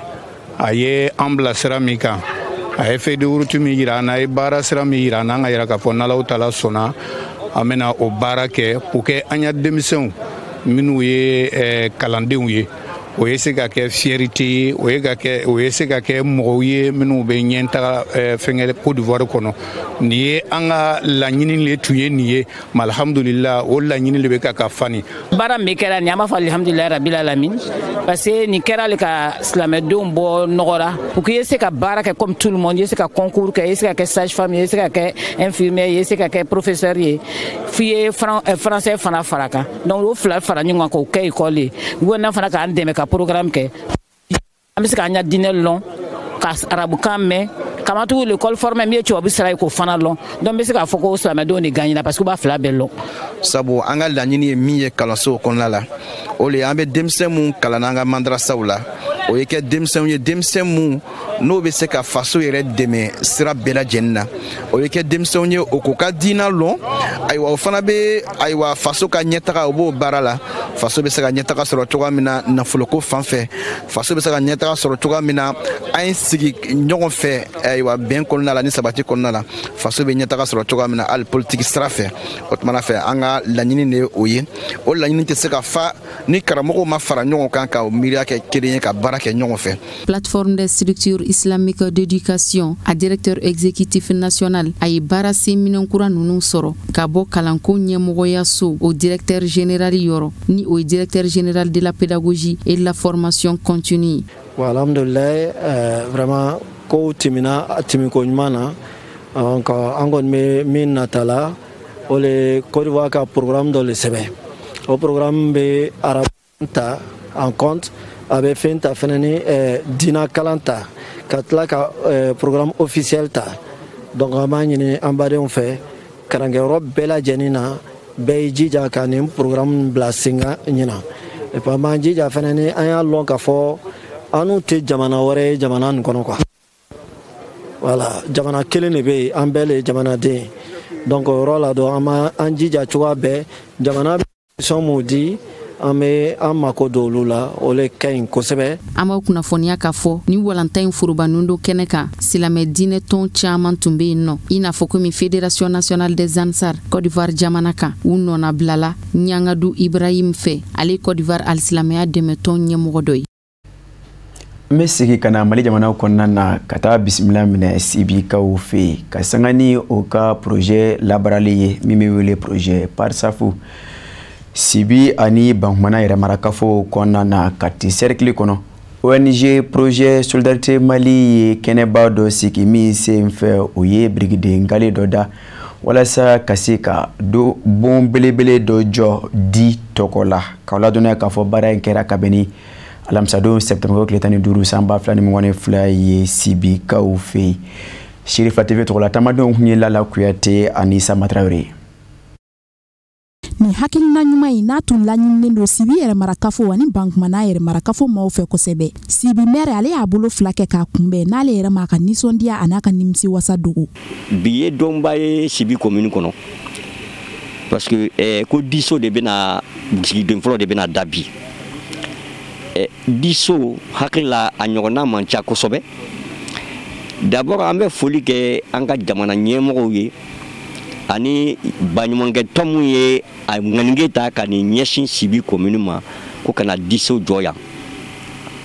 Speaker 18: a ye an bila sira min kan, a ye feuille de route min yira an na, a ye baara sira min yira an na, an ka yira k'a fɔ n'Alahu taala sɔnna, an bɛna o baara kɛ pour que an ya denmisɛnw minnu ye kalandenw ye, o ye se ka kɛ fierté ye, o ye ka kɛ, o ye se ka kɛ mɔgɔw ye minnu bɛ ɲɛtaga fɛnkɛ Côte d'Ivoire kɔnɔ. Nin ye an ka laɲini le tun ye nin ye, mais alhamdulillah, o laɲini de bɛ ka fani.
Speaker 19: Baara min kɛra nin, an b'a fɔ alhamdulilayi rabil alamin, parce que nin kɛra le ka silamɛdenw bɔ nɔgɔ la pour que i ye se ka baara kɛ comme tout le monde, i ye se ka concours kɛ, i ye se ka kɛ sage femme ye, i ye se ka kɛ infirmière ye, i ye se ka kɛ professeur ye, f'i ye français fana fara kan. Donc o fila fara ɲɔgɔn kan k'o kɛ école ye. Gouvernement fana k'an dɛmɛ ka programme kɛ, an bɛ se k'an ka diinɛ lɔn, ka arabukan mɛn, kamatugu l'école formelle min ye tubabu sira ye, k'o fana lɔn. Donc n bɛ se k'a fɔ ko silamɛdenw de gagnera, parce que u b'a fila bɛɛ lɔn.
Speaker 20: Sabu an ka laɲini ye min ye kalansow kɔnɔna la, o le an bɛ denmisɛn mun kalan an ka madrasaw la, o ye kɛ denmisɛnw ye, denmisɛn mun n'o bɛ se ka faso yɛrɛ dɛmɛ sira bɛɛ lajɛlen na, o ye kɛ denmisɛnw ye o k'u ka diinɛ lɔn. Ayiwa, o fana bɛ, ayiwa, faso ka ɲɛtaga, o b'o baara la. Faso bɛ se ka ɲɛtaga sɔrɔ cogoya min na nafoloko fan fɛ, faso bɛ se ka ɲɛtaga sɔrɔ cogoya min na an ye sigi ɲɔgɔn fɛ, ayiwa, bɛn kɔnɔna la ni sabati kɔnɔna la, faso bɛ ɲɛtaga sɔrɔ cogoya min na hali politiki sira fɛ. O tuma fɛ, an ka laɲini de ye o ye. O laɲini tɛ se ka fa ni karamɔgɔw ma fara ɲɔgɔn kan ka miiriya kɛ kelen ye, ka baara kɛ ɲɔgɔn fɛ.
Speaker 12: Plateforme des structures islamiques d'éducation, a directeur exécutif national, a ye baara sen minɛn kura ninnu sɔrɔ ka bɔ kalanko ɲɛmɔgɔyaso o directeur général yɔrɔ, ni o ye directeur général de la pédagogie et de la formation continue.
Speaker 21: Bon, alhamdulillah, vraiment kow tɛmɛna tɛmɛko ɲuman na. Donc an kɔni bɛ min nata la, o le Côte d'Ivoire ka programme dɔ le sɛbɛn. O programme bɛ arabu ta en compte, a bɛ fɛn ta fɛnɛ ni diinɛ kalan ta, ka tila ka programme officiel ta. Donc an b'a ɲini an badenw fɛ, kalankɛyɔrɔ bɛɛ lajɛlen na, bɛɛ y'i jija ka nin programme bila sen kan ɲinan. Et puis an b'an jija fɛnɛ ni an y'a lɔn k'a fɔ an n'u tɛ jamana wɛrɛ ye jamana nin kɔnɔ quoi. Voilà, jamana kelen de bɛ yen, an bɛɛ le ye jamanaden ye. Donc o yɔrɔ la dɔn, an b'an jija cogoya bɛɛ, jamana bɛ sɔn m'o di, an bɛ an mako don olu la, o le ka ɲi kosɛbɛ.
Speaker 12: An b'aw kunnafoniya k'a fɔ ni walanta in foroba nundo kɛnɛ kan, silamɛ diinɛ tɔn caman tun bɛ yen nɔ, i n'a fɔ komi Fédération nationale des Ansar Côte d'Ivoire jamana kan, u nɔna bilala Ɲangadu Ibrahim fɛ, ale Côte d'Ivoire alisilamɛya dɛmɛtɔn ɲɛmɔgɔ dɔ ye.
Speaker 1: N bɛ segin ka na Mali jamana kɔnɔna na, ka taa bisimila minɛ Sibikaw fɛ yen, ka sanga ni o ka projet labaarali ye min bɛ wele projet Parsafu. Sibi ani Bankumana yɛrɛmarakafo kɔnɔna na, Kati cercle kɔnɔ, ONG Projet Solidarité Mali ye kɛnɛba dɔ sigi min sen fɛ, o ye birikiden gale dɔ da walasa ka se ka do bon belebele dɔ jɔ di tɔgɔ la. K'aw ladɔnniya k'a fɔ baara in kɛra kabini alamisadon septembre tile 15 san 2022 ye Sibikaw fɛ yen. Serifa TV tɔgɔla, tamadenw tun ye Lala Kuyate ani Sama Tarawele.
Speaker 22: Nin
Speaker 3: Nin hakilina ɲuman in n'a tun laɲininen don Sibi yɛrɛmarakafo ani Bankumana yɛrɛmarakafo maaw fɛ kosɛbɛ. Sibi maire, ale y'a bolo fila kɛ k'a kunbɛn, n'ale yɛrɛ m'a ka nisɔndiya a n'a ka nimisi wasa dogo.
Speaker 22: Bi ye donba ye Sibi commune kɔnɔ, parce que ko diso de bɛna sigiden fɔlɔ de bɛna da bi. Diso hakili la, a ɲɔgɔnna man ca kosɛbɛ. D'abord, an bɛ foli kɛ an ka jamana ɲɛmɔgɔw ye ani baɲumankɛtɔn mun ye a ŋaninge ta ka nin ɲɛsin Sibi commune ma ko ka na diso jɔ yan.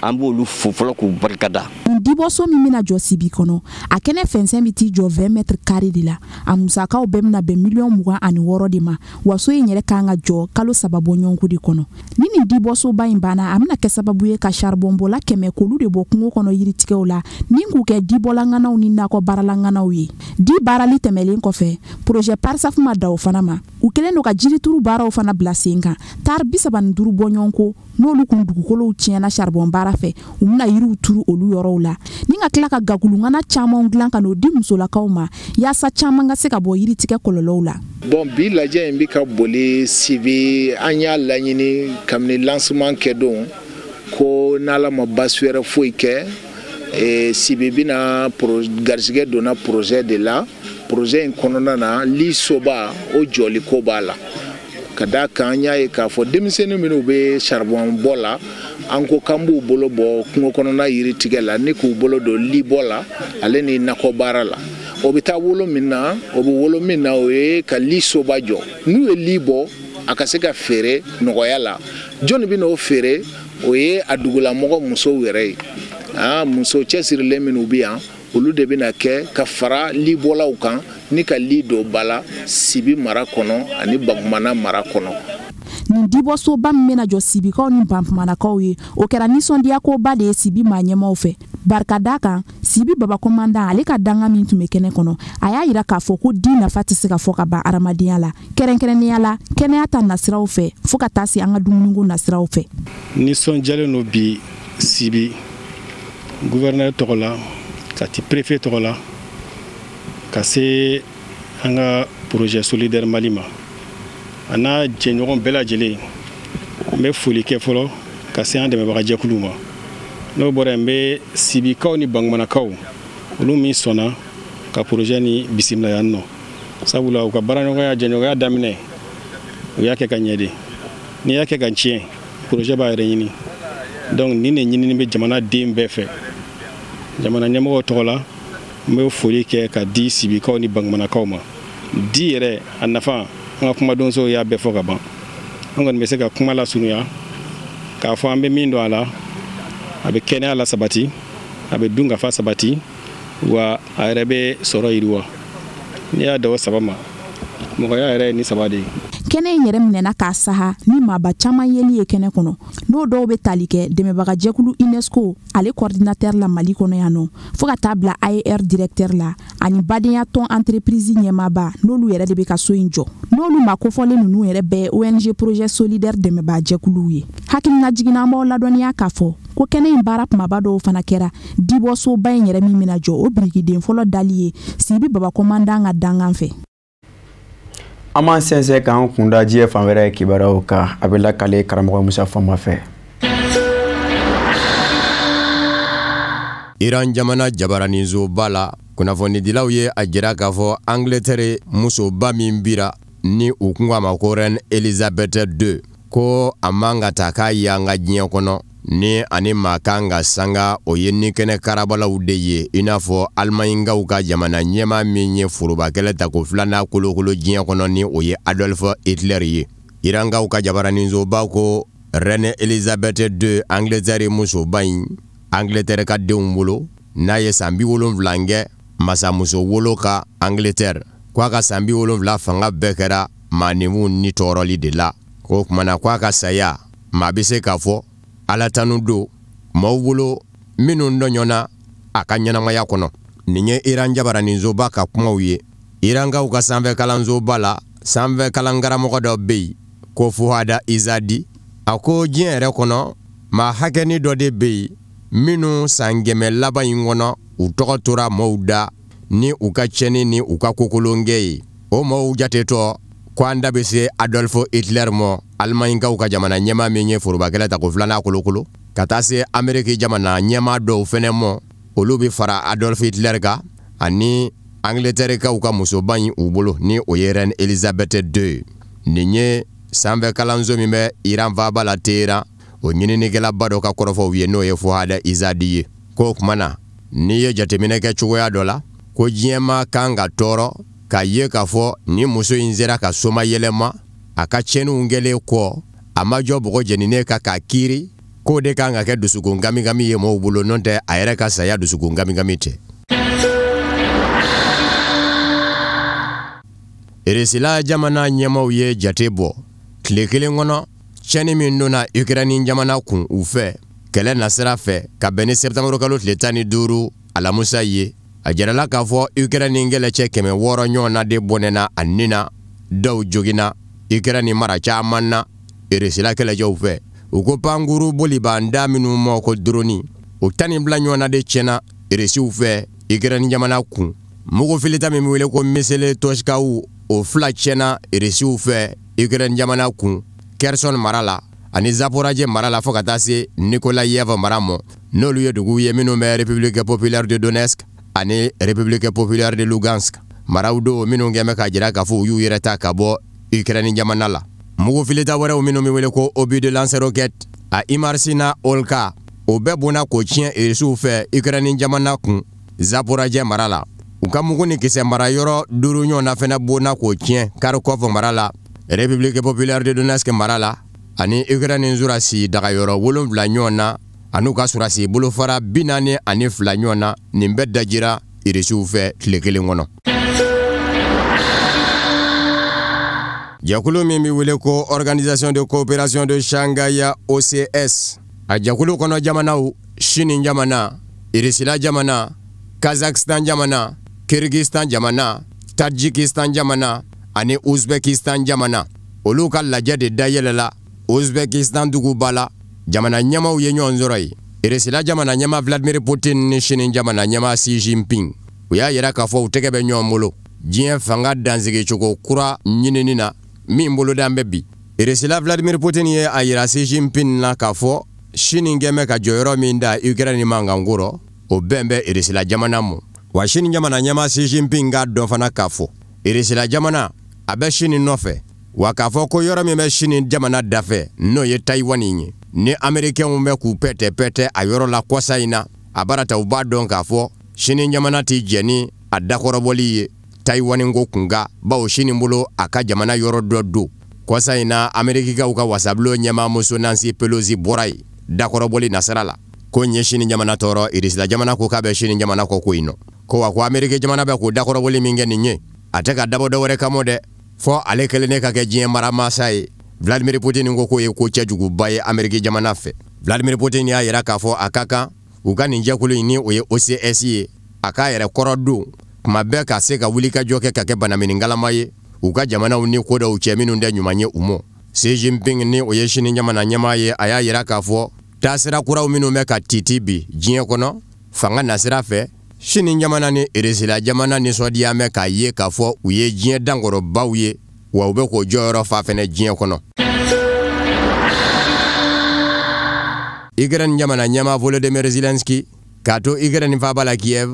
Speaker 22: An b'olu fo fɔlɔ k'u barikada.
Speaker 3: Nin dibɔso min bɛna jɔ Sibi kɔnɔ, a kɛnɛ fɛnsɛn bɛ t'i jɔ 20 mètres carrés de la. A musakaw bɛɛ bɛna bɛn miliyɔn 26 de ma. Wa so in yɛrɛ kan ka jɔ kalo 3 bɔɲɔgɔnko de kɔnɔ. Ni nin dibɔsoba in banna, a bɛna kɛ sababu ye ka saribɔnbɔla 100 k'olu de bɔ kungo kɔnɔ yiritigɛw la ni k'u kɛ dibɔlaŋanaw ni nakɔ baaralaŋanaw ye. Di baarali tɛmɛlen kɔfɛ, projet PARSAF ma da o fana ma. U kɛlen don ka jirituru baaraw fana bila sen kan, tari 35 bɔɲɔgɔnko n'olu kun dugukolow tiɲɛna saribɔn baara fɛ, u bɛna yiriw turu olu yɔrɔw la, ni ka tila ka gakuluŋana camanw dilan ka n'o di musolakaw ma, yaasa caman ka se ka bɔ yiritigɛ kɔlɔlɔw la.
Speaker 23: Bon, bi lajɛ in bi ka boli Sibi. An y'a laɲini kabini lancement kɛ don ko n'Ala ma baasi wɛrɛ foyi kɛ, Sibi bɛna garisɛgɛ donna projet de la. Projet in kɔnɔna na, li soba o jɔli ko b'a la. Ka d'a kan, an y'a ye k'a fɔ denmisɛnnin minnu bɛ charbon bɔ la, an ko k'an b'u bolo bɔ kungo kɔnɔna yiritigɛ la ni k'u bolo don libɔ la ale ni nakɔ baara la. O bɛ taa wolo min na, o bɛ wolo min na, o ye ka li soba jɔ. N'u ye li bɔ, a ka se ka feere nɔgɔya la. Jɔnni bɛ n'o feere? O ye a dugulamɔgɔ musow yɛrɛ ye. Aa, muso cɛsirilen minnu bɛ yan, olu de bɛna kɛ ka fara libɔlaw kan ni ka li don ba la Sibi mara kɔnɔ ani Bakumana mara kɔnɔ.
Speaker 3: Nin dibɔsoba min bɛna jɔ Sibikaw ni Bankumanakaw ye, o kɛra nisɔndiyakoba de ye Sibi maa ɲɛmaw fɛ. Barika da kan, Sibi baba commandant, ale ka danga min tun bɛ kɛnɛ kɔnɔ, a y'a yira k'a fɔ ko di nafa tɛ se ka fɔ ka ban adamadenya la, kɛrɛnkɛrɛnnenya la kɛnɛya ta nasiraw fɛ, fɔɔ ka taa se an ka dumuniko nasiraw fɛ.
Speaker 24: Nisɔndiyalen don bi Sibi gouverneur tɔgɔ la, ka ti préfet tɔgɔ la, ka se an ka Projet solidaire Mali ma, a n'a jɛɲɔgɔn bɛɛ lajɛlen. N bɛ foli kɛ fɔlɔ ka se an dɛmɛbagajɛkuluw ma. N'o bɔra yen, n bɛ Sibikaw ni Bangumanakaw, olu min sɔnna ka projet ni bisimila yan nɔ, sabula u ka baaraɲɔgɔnya, jɛɲɔgɔnya daminɛ, u y'a kɛ ka ɲɛ de. N'i y'a kɛ ka tiɲɛ, projet b'a yɛrɛ ɲini. Donc nin de ɲinini bɛ jamana den bɛɛ fɛ. Jamana ɲɛmɔgɔw tɔgɔ la, n bɛ foli kɛ ka di Sibikaw ni Bangumanakaw ma. Di yɛrɛ a nafa, an ka kumadonsow y'a bɛɛ fɔ ka ban. An kɔni bɛ se ka kuma lasurunya k'a fɔ an bɛ min dɔn a la: a bɛ kɛnɛya la sabati, a bɛ dunkafa sabati, wa a yɛrɛ bɛ sɔrɔ yiriwa. N'i y'a da o saba ma, mɔgɔya yɛrɛ ye ni saba de ye.
Speaker 3: Kɛnɛ in yɛrɛ minɛna k'a saha ni maaba caman yeli ye kɛnɛ kɔnɔ, n'o dɔw bɛ tali kɛ dɛmɛbagajɛkulu UNESCO ale coordinateur la Mali kɔnɔ yan nɔ, fɔɔ ka taa bila AER directeur la ani badenya tɔn entreprise ɲɛmaaba, n'olu yɛrɛ de bɛ ka so in jɔ. N'olu ma kofɔlen ninnu yɛrɛ bɛɛ ONG Projet solidaire dɛmɛbajɛkuluw ye. Hakilina jiginna, an b'aw ladɔnniya k'a fɔ ko kɛnɛ in baara kumaba dɔw fana kɛra dibɔsoba in yɛrɛ min bɛna jɔ, o birikiden fɔlɔ dali ye Sibi baba commandant ka dangan fɛ.
Speaker 1: An b'an sɛnsɛn k'an kunda diɲɛ fan wɛrɛ kibaruyaw kan. A bɛ lakale karamɔgɔ Musa Fama fɛ.
Speaker 25: Iran jamana jabaraninsoba la, kunnafonidilaw ye a jira k'a fɔ Angleterre musoba min bira ni u kun ko a ma ko Reine Elizabeth II, ko a man ka ta k'a y'an ka diɲɛ kɔnɔ ni ani maa kan ka sanga, o ye ni kɛnɛ karabalaw de ye, i n'a fɔ Alimaɲikaw ka jamana ɲɛmaa min ye forobakɛlɛ ta ko filanan kolokolo diɲɛ kɔnɔ, ni o ye Adolf Hitler ye. Irankaw ka jabaraninsoba ko Reine Elizabeth II, Angleterre musoba in, Angleterre ka denw bolo, n'a ye san 70 kɛ masamuso wolo ka Angleterre, ko a ka san 70 fanga bɛɛ kɛra maaninfinw ni tɔɔrɔli de la. K'o kumana ko a ka saya, maa bɛ se k'a fɔ Ala tanu don maaw bolo minnu dɔɲɔna a ka ɲɛnamaya kɔnɔ. Nin ye Iran jabaraninsoba ka kumaw ye. Irankaw ka sanfɛ kalansoba la, sanfɛ kalankaramɔgɔ dɔ bɛ yen ko Fuhada Izadi, a ko diɲɛ yɛrɛ kɔnɔ, maa hakɛni dɔ de bɛ yen minnu san 100 laban in kɔnɔ, u tɔgɔ tora maaw da ni u ka cɛni ni u ka kokolonkɛ ye. O maaw jatetɔ Ko an da bɛ se Adolf Hitler mɔ, Alimaɲikaw ka jamana ɲɛmaa min ye forobakɛlɛ ta ko filanan kolokolo, ka taa se Ameriki jamana ɲɛmaa dɔw fɛnɛ mɔ, olu bɛ fara Adolf Hitler kan ani Angleterrekaw ka musoba in u bolo, ni o ye Reine Elizabeth II. Nin ye sanfɛ kalanso min bɛ Iran faaba la Teheran, o ɲininikɛlaba dɔ ka kɔrɔfɔw ye, n'o ye Fuhad Izadi ye. K'o tuma na, n'i ye jateminɛ kɛ cogoya dɔ la, ko diɲɛmaa kan ka tɔɔrɔ k'a ye k'a fɔ ni muso in sera ka soma yɛlɛma a ka tiɲɛniw kɛlen kɔ, a ma jɔ bɔgɔ jeninen kan k'a kiiri, k'o de kan ka kɛ dusukun kamikami ye mɔgɔw bolo, n'o tɛ a yɛrɛ ka saya dusukun kamikami tɛ. Irisila jamana ɲɛmaaw ye jate bɔ tile kelen kɔnɔ tiɲɛni min donna Ukraine jamana kun u fɛ kɛlɛ nasira fɛ ka bɛn ni septembre kalo tile 15 alamusa ye. A jirala k'a fɔ Ukraine kɛlɛcɛ 600 ɲɔgɔn na de bɔnɛna a nin na, dɔw joginna Ukraine mara caman na Irisila kɛlɛcɛw fɛ. U ko pankuru bolibanda minnu ma ko droni, o 12 ɲɔgɔn na de tiɲɛna Irisiw fɛ Ukraine jamana kun. Mugu filita min bɛ wele ko misele Toshkaw, o 2 tiɲɛna Irisiw fɛ Ukraine jamana kun Kherson mara la ani Zaporizhzhia mara la fo ka taa se Nikolayev mara ma, n'olu ye duguw ye minnu bɛ République populaire de Donetsk ani République populaire de Lugansk maraw don, minnu kɛn bɛ k'a jira k'a fɔ u y'u yɛrɛ ta ka bɔ Ukraine jamana la. Mugu filita wɛrɛw minnu bɛ wele ko obus de lance-roquette a Imarsina Olka, o bɛɛ bonna k'o tiɲɛ Irisiw fɛ Ukraine jamana kun Zaporizhzhia mara la. U ka mugu ni kisɛ mara yɔrɔ 5 ɲɔgɔnna fɛnɛ bonna k'o tiɲɛ Kharkov mara la, République populaire de Donetsk mara la ani Ukraine surasi dagayɔrɔ 7 ɲɔgɔn na an'u ka surasi bolofara 42 ɲɔgɔn na. Nin bɛɛ dajira Irisiw fɛ tile kelen kɔnɔ. Jɛkulu min bɛ wele ko Organisation de coopération de Shanghai OCS, a jɛkulu kɔnɔ jamanaw Sini jamana, Irisila jamana, Kazakhstan jamana, Kyrgyzstan jamana, Tajikistan jamana ani Uzbekistan jamana, olu ka lajɛ de dayɛlɛla Uzbekistan duguba la. Jamana ɲɛmaaw ye ɲɔgɔn sɔrɔ yen. Irisila jamana ɲɛmaa Vladimir Putin ni Sini jamana ɲɛmaa Xi Jinping, u y'a yira k'a fɔ u tɛgɛ bɛ ɲɔgɔn bolo diɲɛ fanga dansigicogo kura ɲinini na min bolodan bɛ bi. Irisila Vladimir Putin ye a yira Xi Jinping na k'a fɔ Sini kɛn bɛ ka jɔyɔrɔ min da Ukraine mankanko rɔ, o bɛn bɛ Irisila jamana ma. Wa Sini jamana ɲɛmaa Xi Jinping k'a dɔn fana k'a fɔ Irisila jamana a bɛ Sini nɔfɛ, wa k'a fɔ ko yɔrɔ min bɛ Sini jamana dafɛ n'o ye Taïwan ye, ni Américains bɛ k'u pɛtɛ-pɛtɛ a yɔrɔ la kɔsa in na, a barata u b'a dɔn k'a fɔ Sini jamana tɛ jɛn ni a dakɔrɔbɔli ye Taïwan ko kunkan, bawo Sini bolo a ka jamana yɔrɔ dɔ don. Kɔsa in na Amériquekaw ka wasabulon ɲɛmaamuso Nancy Pelosi bɔra yen dakɔrɔbɔli nasira la, ko ɲɛ Sini jamana tɔɔrɔ. Irisila jamana ko k'a bɛ Sini jamana kɔ ko in nɔ, ko wa ko Amérique jamana bɛ k'o dakɔrɔbɔli min kɛ nin ye, a tɛ ka dabɔ dɔ wɛrɛ kama dɛ, fɔ ale kɛlen ne ka kɛ diɲɛ maramasa ye. Vladimir Putin ko k'o ye ko cɛjuguba ye Amérique jamana fɛ. Vladimir Putin y'a yira k'a fɔ a ka kan u ka nin jɛkulu in, ni o ye OCS ye, a k'a yɛrɛ kɔrɔ don kuma bɛɛ ka se ka wulikajɔ kɛ ka kɛ banaminikalama ye u ka jamanaw ni ko dɔw cɛ minnu tɛ ɲuman ye u ma. Xi Jinping ni o ye Sini jamana ɲɛmaa ye, a y'a yira k'a fɔ taasira kuraw minnu bɛ ka titi bi diɲɛ kɔnɔ fanga nasira fɛ, Sini jamana ni Irisila jamana nisɔndiya bɛ k'a ye k'a fɔ u ye diɲɛ dankɔrɔbaw ye, wa u bɛ k'o jɔyɔrɔ fa fɛnɛ diɲɛ kɔnɔ. Ukraine jamana ɲɛmaa Volodymyr Zelensky k'a to Ukraine faaba la Kiev,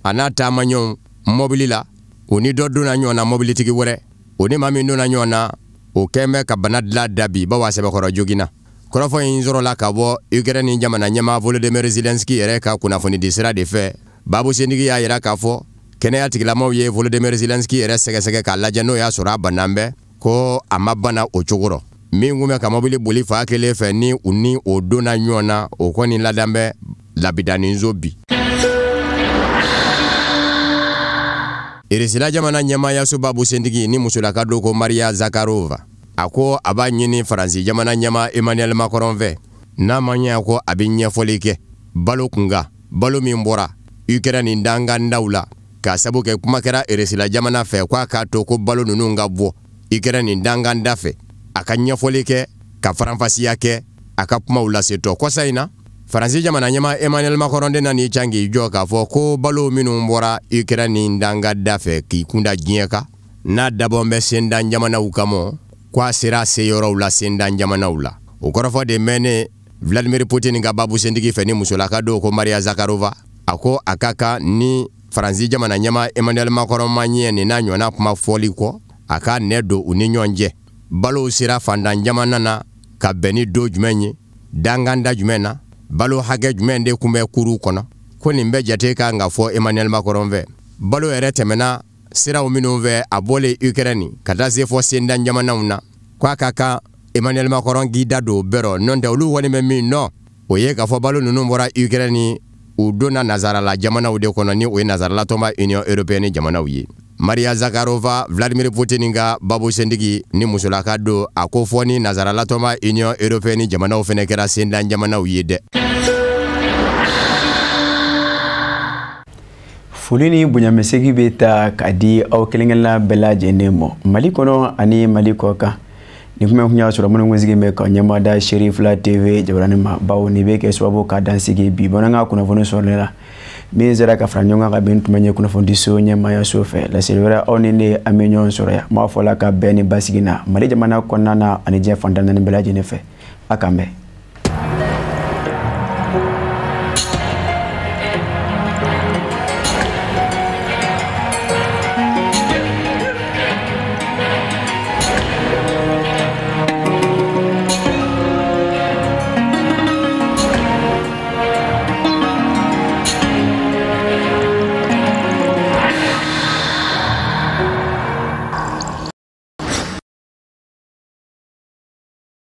Speaker 25: a n'a taamaɲɔgɔnw mɔbili la, u ni dɔ donna ɲɔgɔn na, mɔbilitigi wɛrɛ, o ni maa min donna ɲɔgɔn na, o kɛn bɛ ka bana dilan da bi, bawo a sɛbɛkɔrɔ joginna. Kɔrɔfɔ in sɔrɔla ka bɔ Ukraine jamana ɲɛmaa Volodymyr Zelensky yɛrɛ ka kunnafonidi sira de fɛ. Babu sendigi y'a yira k'a fɔ kɛnɛya tigilamaaw ye Volodymyr Zelensky yɛrɛ sɛgɛsɛgɛ k'a lajɛ n'o y'a sɔrɔ a banan bɛ, ko a ma bana o cogo rɔ. Min kun bɛ ka mɔbili boli fa kelen fɛ ni u ni o donna ɲɔgɔn na, o kɔni ladan bɛ labidaninso bi. Irisila jamana ɲɛmaayaso babu sendigi ni musolaka don ko Maria Zakharova, a ko a b'a ɲini Faransi jamana ɲɛmaa Emmanuel Macron fɛ, n'a ma ɲɛ ko a bɛ ɲɛfɔli kɛ balo kunkan, balo min bɔra Ukraine dangandaw la, k'a sabu kɛ kuma kɛra Irisila jamana fɛ k'a k'a to ko balo ninnu ka bɔ Ukraine danganda fɛ. A ka ɲɛfɔli kɛ ka faranfasiya kɛ a ka kumaw lasetɔ. Kɔsa in na Faransi jamana ɲɛmaa Emmanuel Macron de nan'i can k'i jɔ k'a fɔ ko balo minnu bɔra Ukraine danganda fɛ k'i kunda diɲɛ kan, n'a dabɔn bɛ sendan jamanaw kama, ko a sera se yɔrɔw la sendan jamanaw la. O kɔrɔfɔ de mɛnnen Vladimir Putin ka babusentigi fɛ ni musolaka don ko Maria Zakharova, a ko a ka kan ni Faransi jamana ɲɛmaa Emmanuel Macron ma ɲɛ nin n'a ɲɔgɔnna kuma fɔli kɔ, a ka nɛ don u ni ɲɔgɔn cɛ. Balow sera fantan jamana na ka bɛn ni don jumɛn ye, danganda jumɛn na, balo hakɛ jumɛn de kun bɛ kuru kɔnɔ, ko nin bɛɛ jate kan ka fɔ Emmanuel Macron fɛ. Balo yɛrɛ tɛmɛna siraw minnu fɛ a bɔlen Ukraine ka taa se fɔ sendan jamanaw na, k'a ka kan Emmanuel Macron k'i da don o bɛɛ rɔ, n'o tɛ olu kɔni bɛ min dɔn o ye k'a fɔ balo ninnu bɔra Ukraine, u donna nazarala jamanaw de kɔnɔ, ni o ye nazarala tɔnba Union européenne jamanaw ye. Maria Zakharova, Vladimir Putin ka babusentigi ni musolaka don, a ko fɔ ni nazarala tɔnba Union européenne jamanaw fɛnɛ kɛra sendan jamanaw ye dɛ.
Speaker 1: Foli ni bonyamisegi bɛ ta k'a di aw kelen-kelenna bɛɛ lajɛlen ma Mali kɔnɔ ani Mali kɔ kan. Nin kuma kun y'a sɔrɔ minnu kun sigi bɛ ka ɲɛmada Cherifla TV jabarani ma, bawo nin bɛ kɛ sababu ka dansigi bi bamanankan kunnafoni sɔrɔli la min sera ka fara ɲɔgɔn kan ka bɛn tuma ɲɛ kunnafonidiso ɲɛmaayaso fɛ. Laseli wɛrɛ aw ni ne an bɛ ɲɔgɔn sɔrɔ yan, n b'a fɔ la ka bɛn ni basigi na Mali jamana kɔnɔna na ani diɲɛ fan tan naani bɛɛ lajɛlen fɛ. A k'an bɛn.